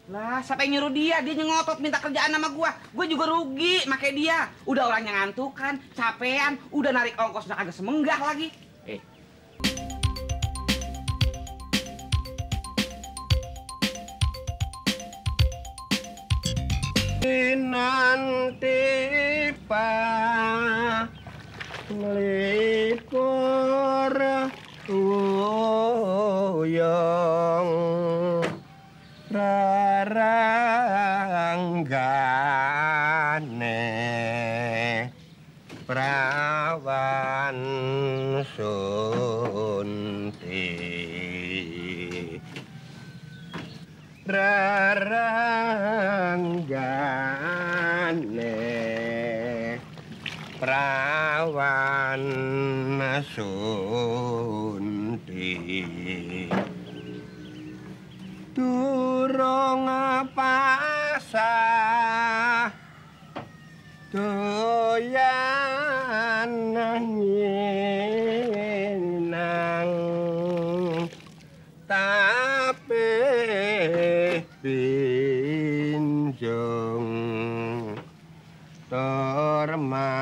Lah, siapa yang nyuruh dia? Dia ngotot minta kerjaan sama gua. Gua juga rugi make dia. Udah orangnya ngantuk kan, capean, udah narik ongkos udah agak semenggak lagi. Nanti pa melipur uyong raranggane prawan sunti raranggane prawan sunti durung pasah doyan nang tapi pinjung termantasi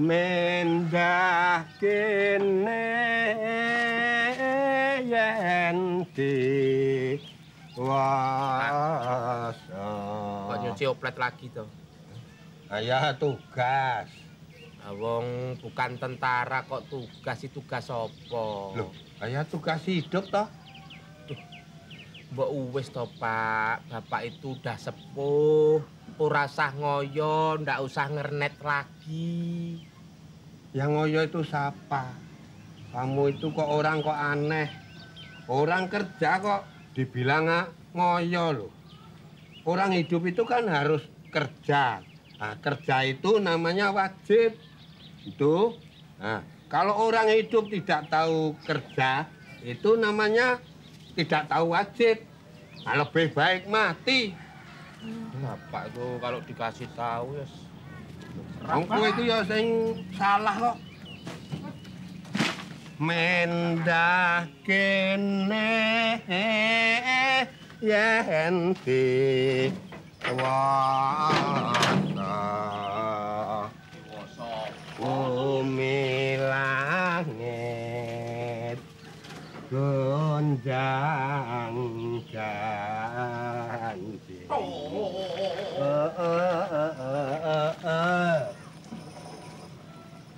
mendah kene yen diwasa. Kok nyuci oplet lagi toh? Ayah tugas. Wong bukan tentara kok tugas itu tugas apa? Loh, ayah tugas hidup toh? Mbok wis toh, Pak. Bapak itu udah sepuh, ora usah ngoyo, ndak usah ngernet lagi. Yang ngoyo itu siapa? Kamu itu kok orang kok aneh. Orang kerja kok dibilang ngoyo loh. Orang hidup itu kan harus kerja. Nah, kerja itu namanya wajib. Itu. Nah, kalau orang hidup tidak tahu kerja, itu namanya tidak tahu wajib. Nah, lebih baik mati. Bapak itu kalau dikasih tahu ya Angku itu ya sing salah kok. Mendah kene yen diwasa bumi langit gonjang janji.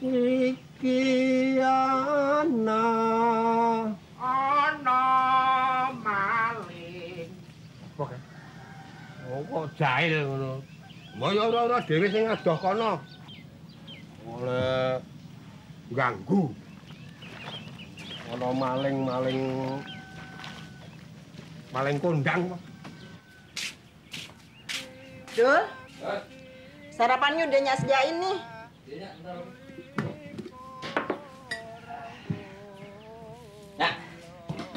Iki ana maling. Oke. Oh, kok jahil ngono. Mbaya ora dhewe sing adoh kono. Oleh ganggu. Ana maling kondang kok. Dul, sarapannya udah Nyak sediain nih. Ya,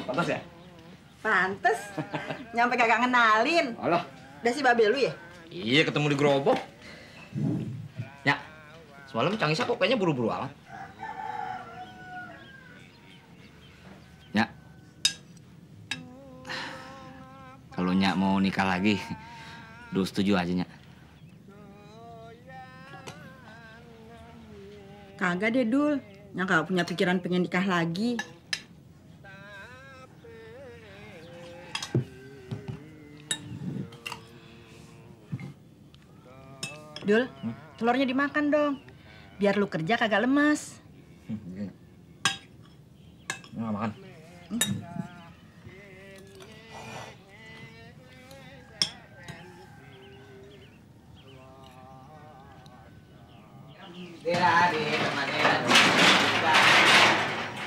pantas ya? Pantes, nyampe kagak ngenalin. Alah. Udah si babe lu ya? Iya, ketemu di gerobak. Ya, semalam Cangisah kok kayaknya buru-buru amat. Nyak, kalau Nyak mau nikah lagi, Dul setuju aja, Nyak. Kagak deh, Dul. Nyak gak punya pikiran pengen nikah lagi. Dul, telurnya dimakan dong. Biar lu kerja kagak lemas. Nggak makan.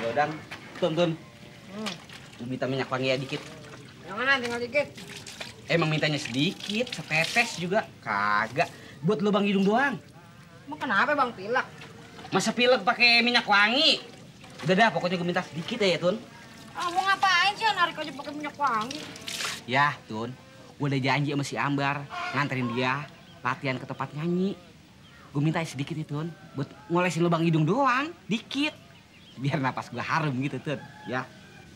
Yaudah, Tun. Lu minta minyak wangi ya dikit. Jangan, tinggal dikit. Emang mintanya sedikit, setetes juga. Kagak. Buat lubang hidung doang. Mau kenapa Bang pilek? Masa pilek pakai minyak wangi? Udah dah, pokoknya gue minta sedikit ya, Tun. Ah, mau ngapain sih narik aja pakai minyak wangi? Ya, Tun. Gue udah janji sama si Ambar nganterin dia latihan ke tempat nyanyi. Gue minta sedikit ya, Tun. Buat ngolesin lubang hidung doang, dikit. biar napas gua harum gitu, Tun. Ya.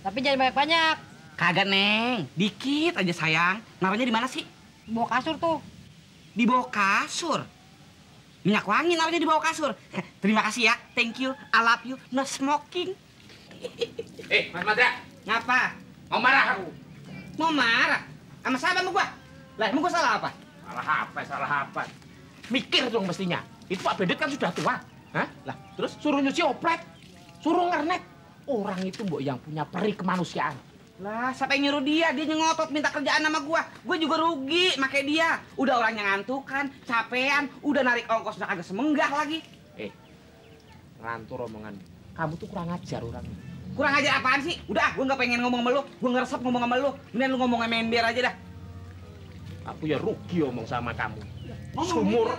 Tapi jangan banyak-banyak. Kagak, Neng. Dikit aja, sayang. Naruhnya di mana sih? Bawa kasur tuh. Di bawah kasur. Minyak wangi naruhnya di bawah kasur. Terima kasih ya. Thank you. I love you. No smoking. Mas Madra, Ngapa? mau marah aku? Mau marah? Sama siapa sama gua? Lah, emang gua salah apa? Salah apa? Mikir dong mestinya. Itu Pak Bedet kan sudah tua. Hah? Lah, terus suruh nyuci oplet, suruh ngernet. Orang itu mbok yang punya peri kemanusiaan. Lah, siapa yang nyuruh dia? Dia nyengotot minta kerjaan sama gua. Gua juga rugi make dia. Udah orangnya ngantukan, capean, udah narik ongkos udah kagak semenggah lagi. Ngantur omongan. Kamu tuh kurang ajar orangnya. Kurang ajar apaan sih? Udah, gua nggak pengen ngomong sama lu. Gua ngeresep ngomong sama lu. Mendingan lu ngomong sama ember aja dah. Aku ya rugi omong sama kamu. Ngomong Sumur.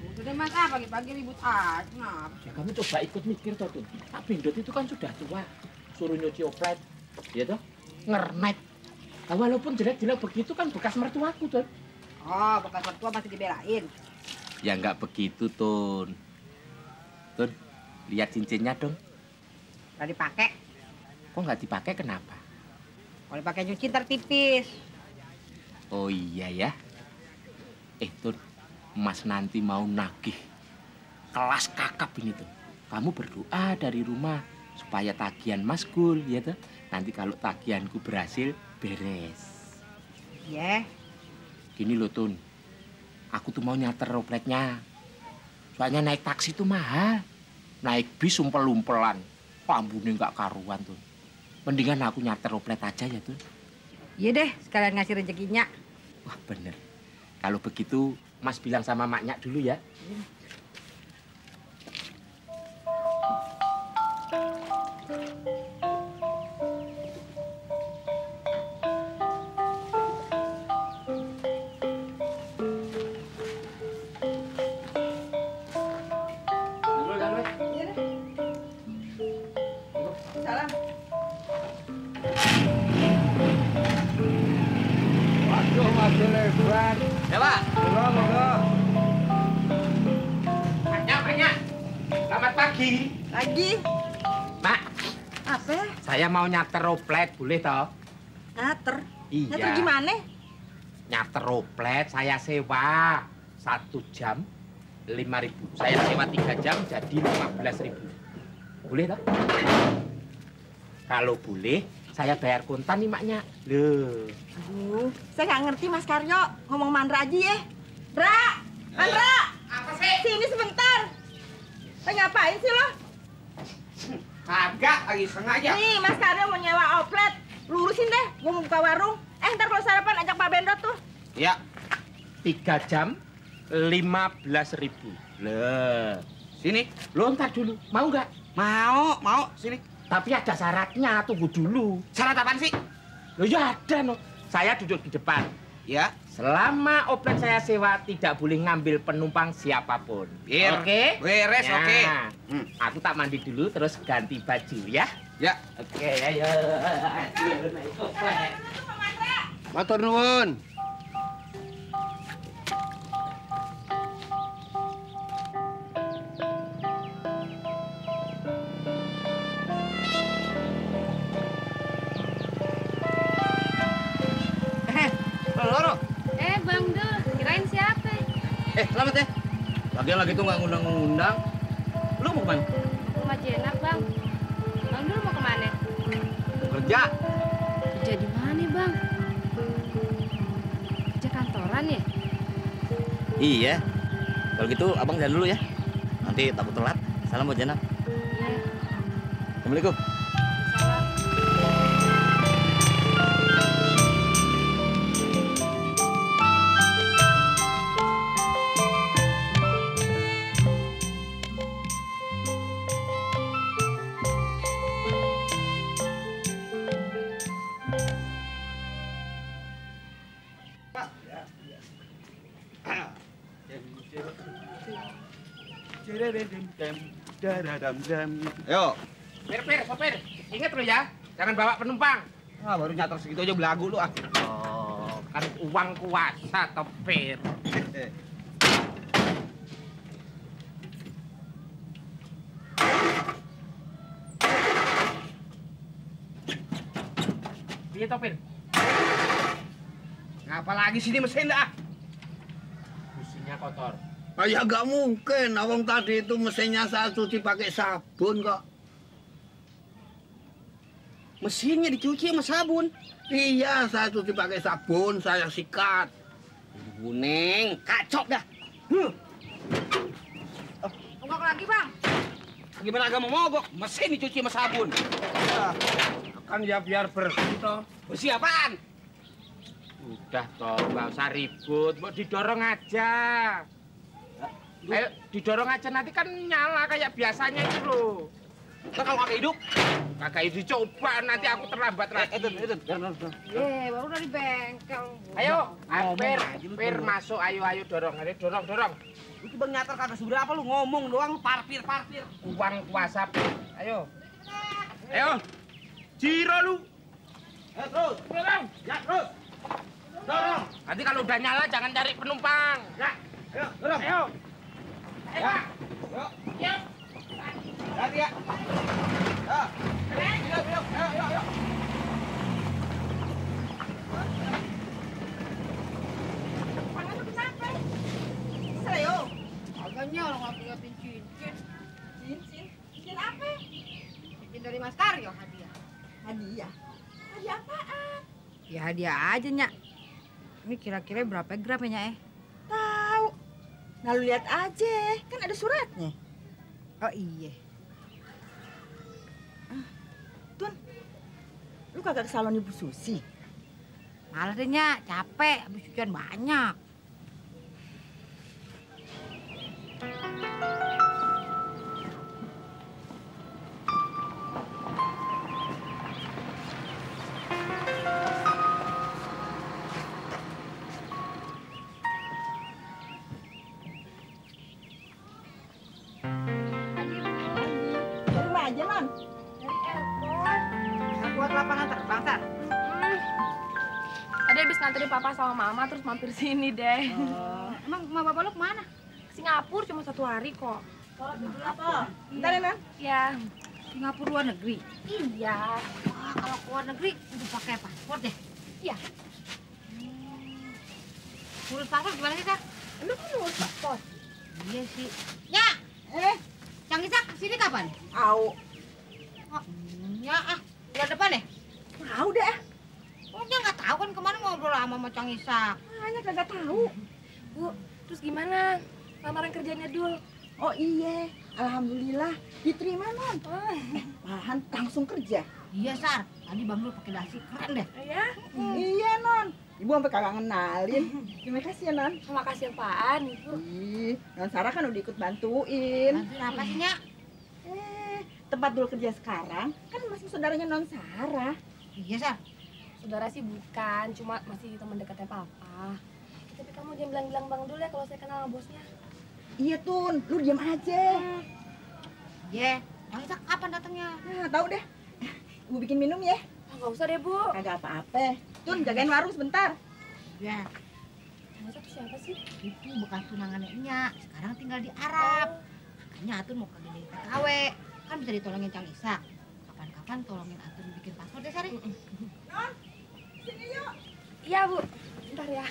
Udah deh mas, pagi-pagi ribut aja. Kenapa? Ya kamu coba ikut mikir toh, Tun. Pak Bendot itu kan sudah tua. Suruh nyuci oplet, ya toh? Ngernet. Nah, walaupun jelek-jelek begitu kan bekas mertuaku, Tun. Oh, bekas mertua masih dibelain. Ya nggak begitu, Tun. Tun, lihat cincinnya dong. Udah dipakai. Kok nggak dipakai kenapa? Kalau dipakai nyuci ntar tipis. Oh iya ya. Tun, Mas nanti mau nagih kelas kakap ini tuh. Kamu berdoa dari rumah supaya tagihan Mas Gul, ya tuh. Nanti kalau tagihanku berhasil, beres. Iya. Gini loh, Tun. Aku tuh mau nyater opletnya. Soalnya naik taksi tuh mahal. Naik bis umpel-umpelan. Pambune nggak karuan, Tun. Mendingan aku nyater oplet aja ya, Tun. Iya deh, sekalian ngasih rezekinya. Wah, bener. Kalau begitu, Mas bilang sama maknya dulu ya. Salam. Waduh, masih lebar. Ya, Pak. Monggo. Maknya. Selamat pagi. Lagi. Mak, Apa? saya mau nyater oplet, boleh toh? Nyater. Iya. Nyater gimana? Nyater oplet saya sewa 1 jam 5.000. Saya sewa 3 jam jadi 15.000. Boleh toh? Kalau boleh, saya bayar kontan nih maknya. Loh. Aduh, saya nggak ngerti Mas Karyo. Ngomong Mandra aja ya. Ra! Mandra! Apa sih? Sini sebentar. Ngapain sih lo? Kagak, lagi sengaja. Nih, Mas Karyo mau nyewa oplet. Lurusin deh, gua mau buka warung. Ntar kalau sarapan ajak Pak Bendot tuh. Ya. 3 jam 15.000. Loh. Sini. Lo ntar dulu, mau nggak? Mau. Sini. Tapi ada syaratnya, tunggu dulu. Syarat apaan sih? Loh ya ada no. Saya duduk di depan. Ya. Selama oplet saya sewa tidak boleh ngambil penumpang siapapun. Oke? Beres, Nah, oke. Aku tak mandi dulu terus ganti baju ya. Ya. Oke, ayo. Matur nuwun. Loro. Bang Dul, kirain siapa? Selamat ya. Lagian lagi tuh nggak ngundang-ngundang. Lu mau kemana? Rumah Jenak, Bang. Bang Dul mau kemana? Kerja. Kerja di mana, Bang? Kerja kantoran ya? Iya. Kalau gitu abang jalan dulu ya. Nanti takut telat. Salam buat Jana. Iya. Assalamualaikum. Salam. Yo. Per, sopir. Ingat lo ya, jangan bawa penumpang. Baru nyater segitu aja belagu lu ah. Oh, kan uang kuasa toh, Per. Iya, Topin. Ngapa lagi sini mesin dah? Mesinnya kotor. Ya nggak mungkin, awang tadi itu mesinnya saya cuci pakai sabun kok. Mesinnya dicuci sama sabun. Iya, saya cuci pakai sabun, saya sikat. Buneng, kacau dah. Mogok lagi, Bang. Gimana agak mau mogok? Mesin dicuci sama sabun. Kan ya biar bersih toh. Bersih apaan? Udah, toh, nggak usah ribut. Mau didorong aja. Ayo, didorong aja. Nanti kan nyala kayak biasanya itu loh. Ntar kalau kagak hidup, Kagak itu coba, nanti aku terlambat lagi. Baru dari bengkel. Ayo, Per masuk. Ayo, dorong. Ayo, dorong. itu bang nyatar kagak seberapa lu ngomong doang lu parkir. Uang kuasa, Per. Ayo. Jiro lu. Terus, Dorong. ya terus. Dorong. Nanti kalau udah nyala jangan cari penumpang. Ya. Ayo, dorong. Ayo. Ya. Yuk. Hati ya. Ayo. Pangan lu kenapa? Selayo. Agaknya orang lagi ngapain cincin. Cincin apa? Cincin dari Mas Karyo hadiah. Hadiah apaan? Ya hadiah aja, Nyak. Ini kira-kira berapa gram ya, Nyak? Tahu. Nah, lu lihat aja, kan ada suratnya. Oh iya. Tun, lu kagak ke salon Ibu Susi? Malah deh, Nyak, capek, habis cucian banyak. Dari mana aja, Non? Dari airport. Buat lapangan terbang, Sar. Tadi habis nganterin papa sama mama terus mampir sini deh. Emang emak bapak lu kemana? Ke Singapura cuma 1 hari kok. Apa? Bentar ya, Non. Ya, Singapura luar negeri. iya. Wah, kalau ke luar negeri udah pakai paspor deh. Iya. Ngurus paspor gimana sih, Sar? Lu kan ngurus paspor. Iya sih. Ya, Cang Isak kesini kapan? Au. Oh, ya, bulan depan deh? Tahu deh. Oh, dia nggak tahu kan kemarin ngobrol sama Cang Isak. Hanya kagak tahu. Bu, terus gimana? Lamaran kerjanya Dul. Oh iya, alhamdulillah diterima Non. Malahan langsung kerja. Iya, Sar. Tadi Bang Dul pakai dasi keren deh. Ya, Iya Non, Ibu sampai kagak ngenalin. Terima kasih ya Non. makasih apaan, Ibu? Ih, Non Sarah kan udah ikut bantuin. Bantuin apa sih, Nyak? Tempat dulu kerja sekarang kan masih saudaranya Non Sarah. Iya, Sar. Saudara sih bukan, cuma masih teman dekatnya papa. Tapi kamu jangan bilang-bilang Bang Dul ya kalau saya kenal sama bosnya. Iya Tun, lu diam aja. Iya. Cang Isak kapan datangnya? Nah, tahu deh. Ibu bikin minum ya. Nggak usah deh, Bu. Kagak apa-apa. Tun, jagain warung sebentar. Ya, Masa tuh siapa sih? itu bekas tunangannya Nyak. Sekarang tinggal di Arab. Makanya Atun mau kerja di TKW. Kan bisa ditolongin Cang Isak. Kapan-kapan tolongin Atun bikin paspor deh, Sari. Iya, Bu. Bentar ya.